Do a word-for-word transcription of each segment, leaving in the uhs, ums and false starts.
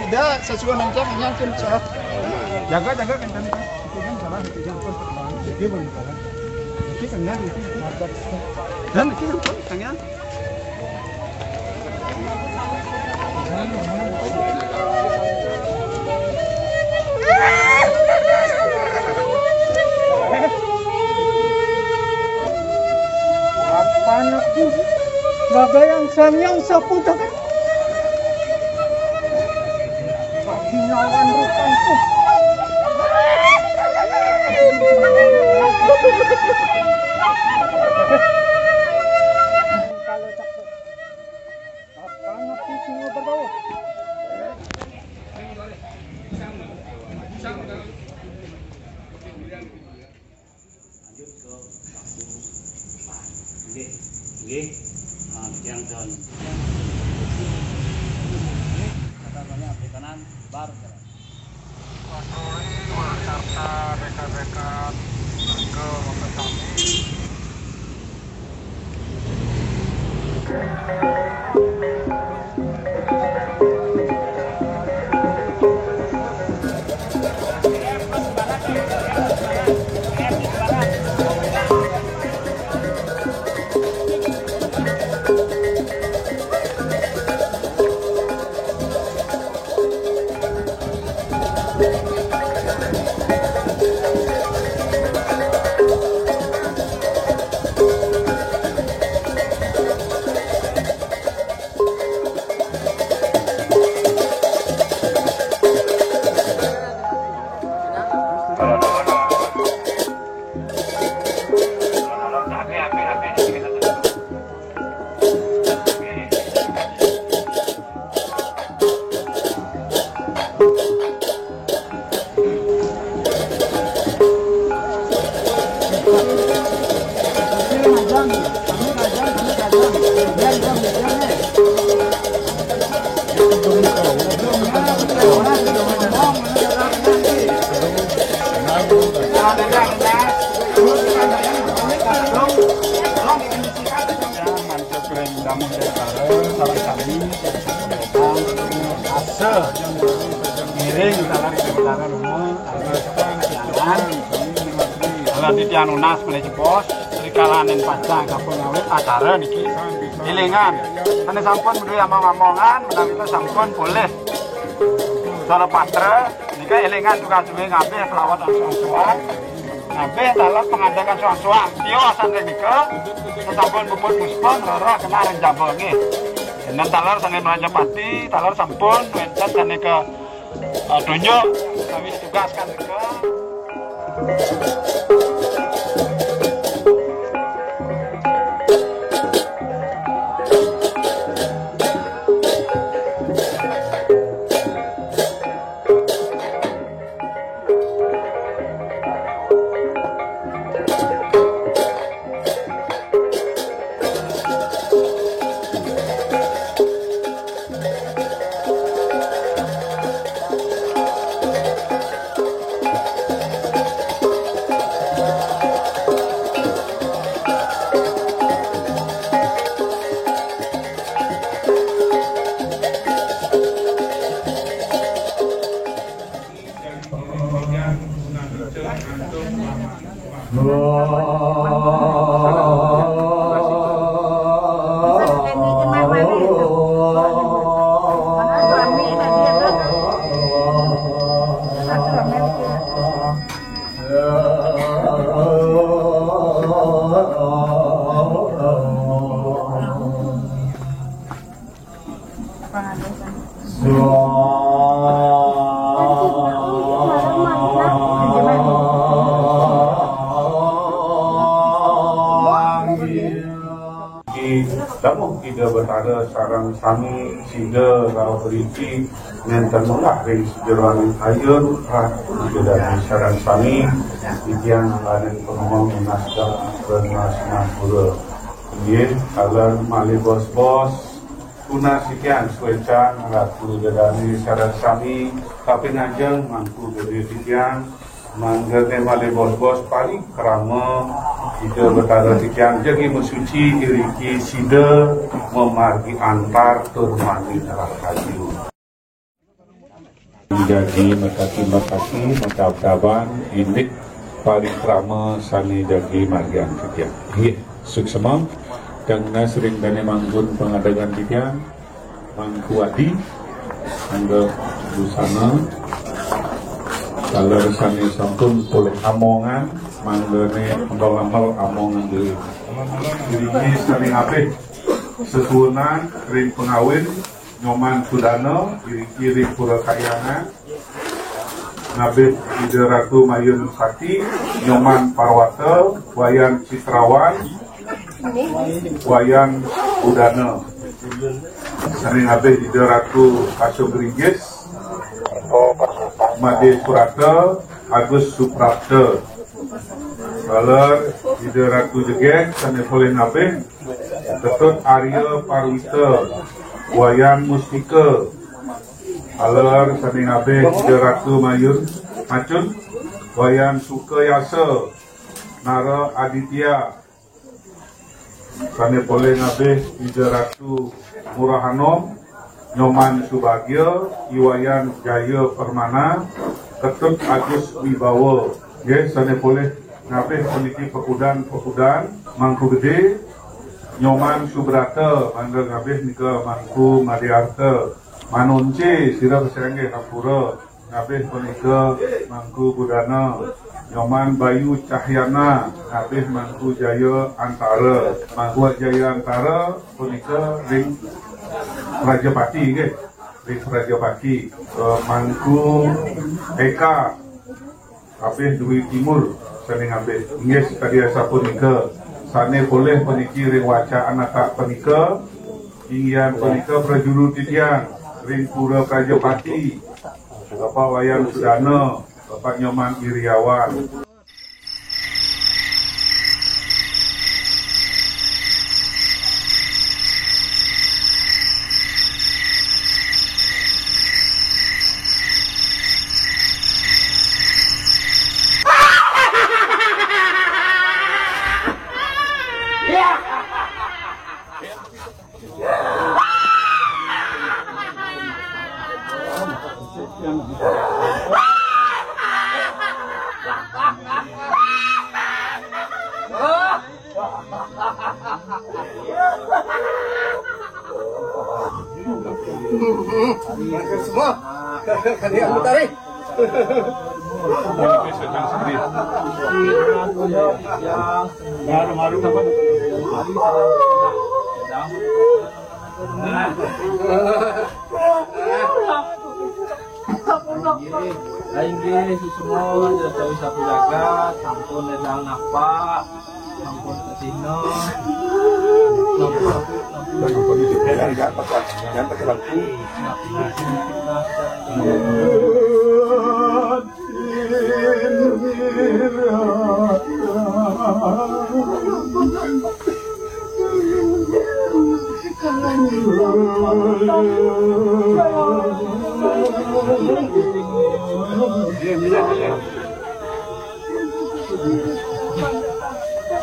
Ada sesuai nanti yang tim sehat. Jaga, jaga kan tadi kan. Itu kan salah, itu yang pun terbang. Jadi pun salah. Jadi kan nyari itu. Dan itu yang pun tanya. Apa anakku? Bagayang Samyang Saputra. Pahinawan rupangku. Kalau tak apa anakku, singa berbau. Lanjut ke waktu empat. Nggih. Nggih. Ah, tiang don. Nggih. Kata banyak di kanan, bar. Patroli beserta rekan-rekan ke Mabes Sami. Asa ngiring talar ing acara lunga, talar jangan. Talar titiang nunas menawi cepos, rikalaning pacang kaping awit acara niki. Elingan, sané sampun menawi among-amongan, menawi sampun polih. Salah patra, nika elingan tugas duwe ngabih selawat angsung-angsuan. Ngabih taler pangandekan soang-soang. Tiosan nika, sasampun puput puspa, ngrereh kena ring jaba nggih. Enten taler sané Mrajapati, taler sampun wénten sané ke, eh, tunjuk, kami tugaskan nika. Dawuh Ida Betara sareng sami sida rauh riki nénten munggah ring sajeroning ayun Ratu Ida Dane sareng sami titiang ngalih pangomong nasda Rena Sinampura. Inggih, taler malih bos-bos. Tunas titiang suécan Ratu Ida Dane sareng sami, kaping ajeng Mangku Gedé titiang, mangdané malih bos-bos parikrama Ida Betara titiang jagi masuci iriki sida mamargi antar tur manggi rahayu. Jagi makaki-makaki, makab-kaban, indik parikrama sané jagi margiang titiang. Inggih, suksma. Kang Nas ring dané manggun pangadegan titiang, Mangku Adi, mangga busana, taler sané sampun polih amongan, manggané ambal-ambal amongan diri. Diri sané ngabih sesuunan ring pangawin, Nyoman Sudana, iriki ring Pura Kahyangan, ngabih Ida Ratu Mayun Sati, Nyoman Parwata, Wayan Citrawan, Wayan Udana. Sané ngabih Ida Ratu Kasung Ringgis, Madé Surata, Agus Suprapta. Taler Ida Ratu Jegég, sané polih ngabih, Ketut Arya Parwita, Wayan Mustika. Taler sané ngabih Ida Ratu Mayun Macun, Wayan Sukayasa, Nara Aditya. Sané polih ngabih Ida Ratu Murahanom, Nyoman Subagya, I Wayan Jaya Permana, Ketut Agus Wibawa. Nggih, sané polih ngabih puniki pekudan-pekudan, Mangku Gedé, Nyoman Subrata, mangga ngabih nika Mangku Madiarta, Manunci, sira kasianggih ampura, ngabih punika Mangku Budana, Nyoman Bayu Cahyana, ngabih Mangku Jaya Antara. Mangku Jaya Antara punika ring Prajapati, nggih. Ring Prajapati. Eh, Mangku Eka, ngabih Dwi Timur, sané ngabih. Inggih, sakadi asapunika. Sané polih puniki ring wacaan atak punika, inggihan punika prajuru titiang ring Pura Prajapati, Bapak Wayan Sudana, Bapak Nyoman Iriawan. Semua. Kalian tarik. Inggih, inggih, suksma, jasa wisata jagat, sampun ledang napa, sampun kasina, sampun, sampun, jangan pakai, jangan pakai lampu.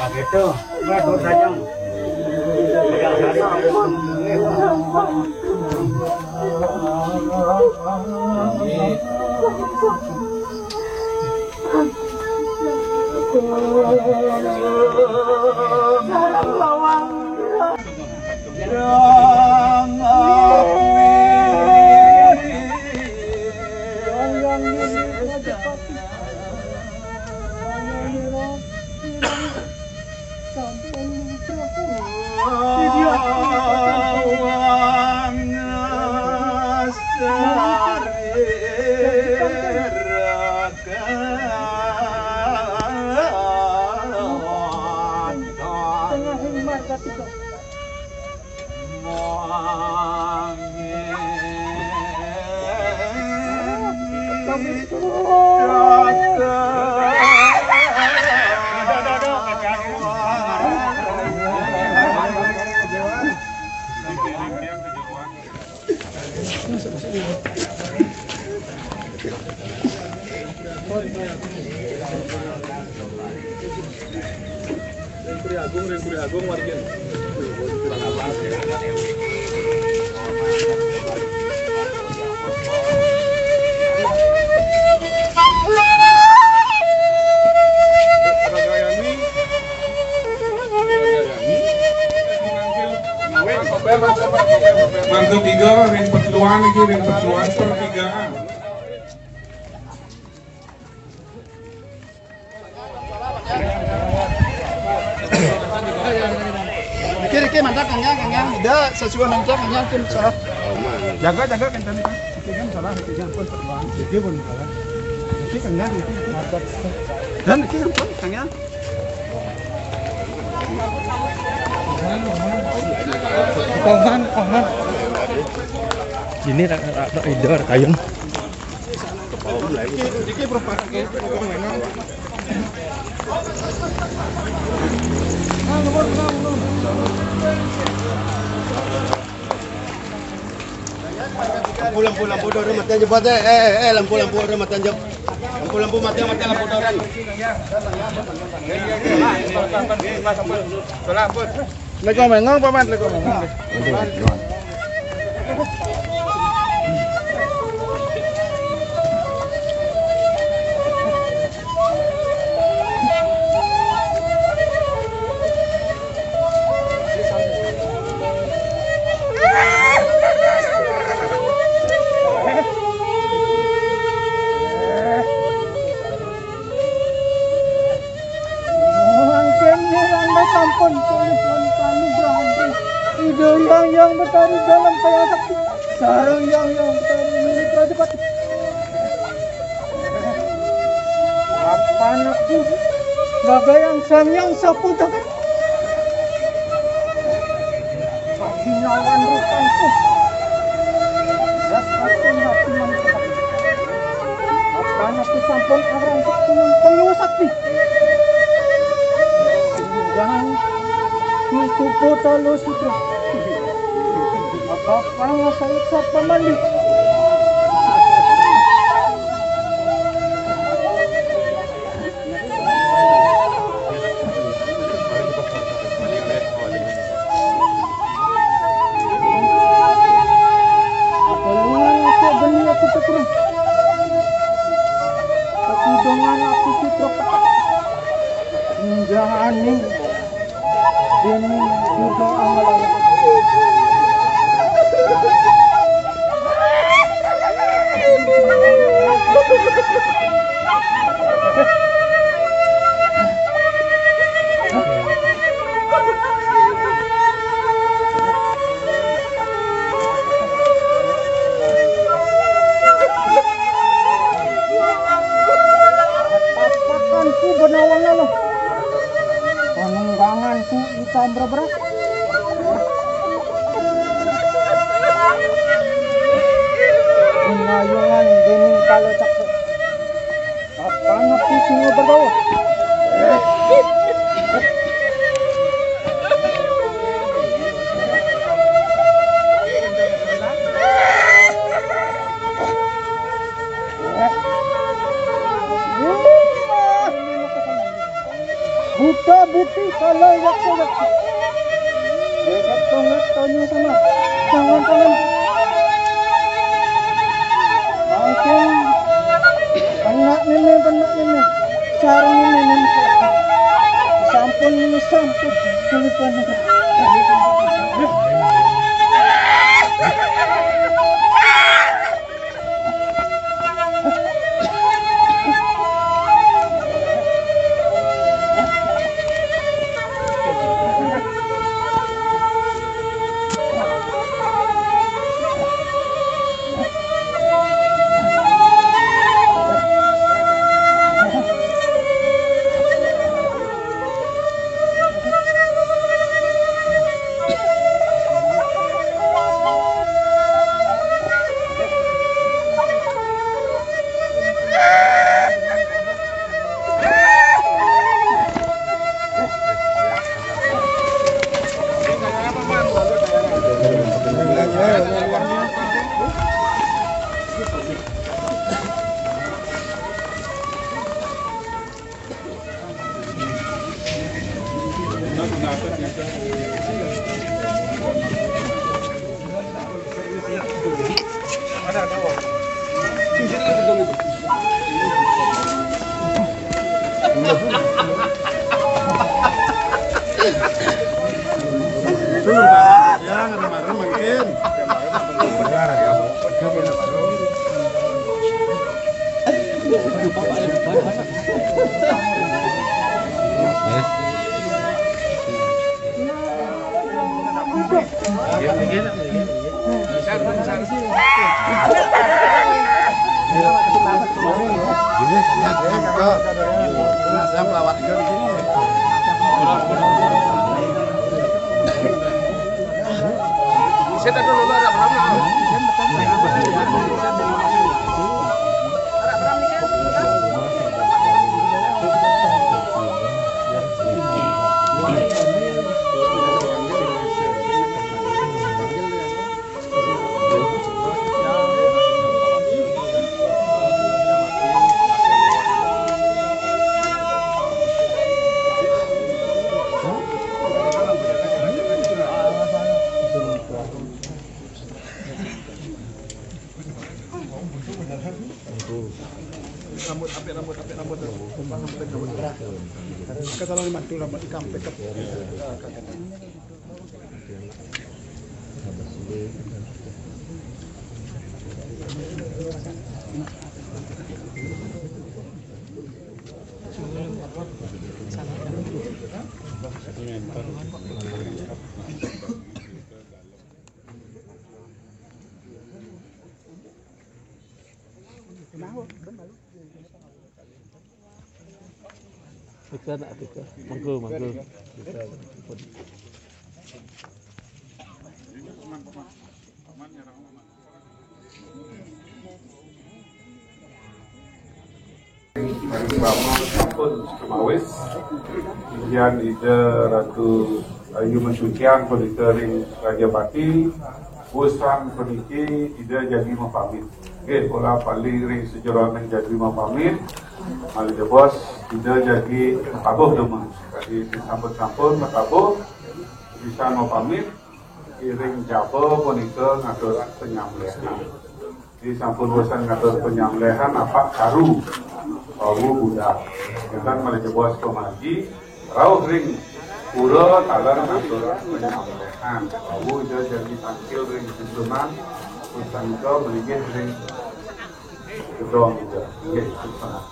Nah, gitu. Nah, tuh, sayang. Tiga, ring patluan lagi, ring patluan pertigaan. Riki, Riki, mantap, Kang Yang, Kang Yang. Ida, sesuai mantap, Kang Yang, tim salah. Jaga, jaga, Kang Tani, Kang. Riki kan salah, Riki kan pun terbang. Riki pun salah. Riki, Kang Yang, Riki, mantap. Dan Riki kan pun, Kang Yang. Kohan, kohan. Ini rak, rak, rak, ida, rak, kayun. Lampu, lampu, lampu, dorong mata jebot, eh, eh, eh, lampu, lampu, dorong mata jebot. Lampu, lampu, mata, mata, lampu, dorong. Assalamualaikum, Bang. Assalamualaikum, Bang. Mangkin Miranda sampun pulih wan kalugrahan. Ida Hyang Hyang Betari dalam kayang sakti. Sareng Hyang Hyang Betari milik Rajapati. Apan aku gagayang Sang Hyang Saputra. Paginawan rupangku. Dasar hati manusia. Apan aku sampun arang ketunan Dewa Sakti. Jangan itu kota lo sutra. Apa-apa saya siapa mandi. Apalungan aku beni aku tekurung. Aku dengan aku putra petak. Menjalani ini juga amalan. Papakanku benawan lalu. Panungganganku itam berebrak. Ginayungan dening kala cakra. Apa ngaku singa bergawa? Buta buti kala yaksa yaksa. Dekat banget tanya sama. Jangan-jangan. Mungkin anak nene, anak nene. Sarung nene, nene. Sampun nene, sampun. Sampun. Tuh, ya, ngerem-ngerem mungkin. Rambut, apik rambut, apik rambut. Rambut, rambut. Kasalahan mantu rambut ikam, pekep. Tika nak tika. Mangga, mangga. Tika. Bapak sampun semawis, kemudian Ida Ratu Ayu Mesucian punika ring Rajapati, wusan puniki Ida jagi mapamit. Nggih, kula pali ring sajeroning jagi mapamit, malih jebos Ida jagi matabuh dumun. Kadi sampun-sampun matabuh, pisan mapamit, iring jaba punika ngatur panyambelehan. Di sampun wusan ngatur panyambelehan, apak karu, wau budal. Kénten malih jebos pamargi, rauh ring pura taler ngatur panyambelehan. Wau Ida jagi tangkil ring susunan, punika malinggih ring gedong Ida. Nggih, susunan.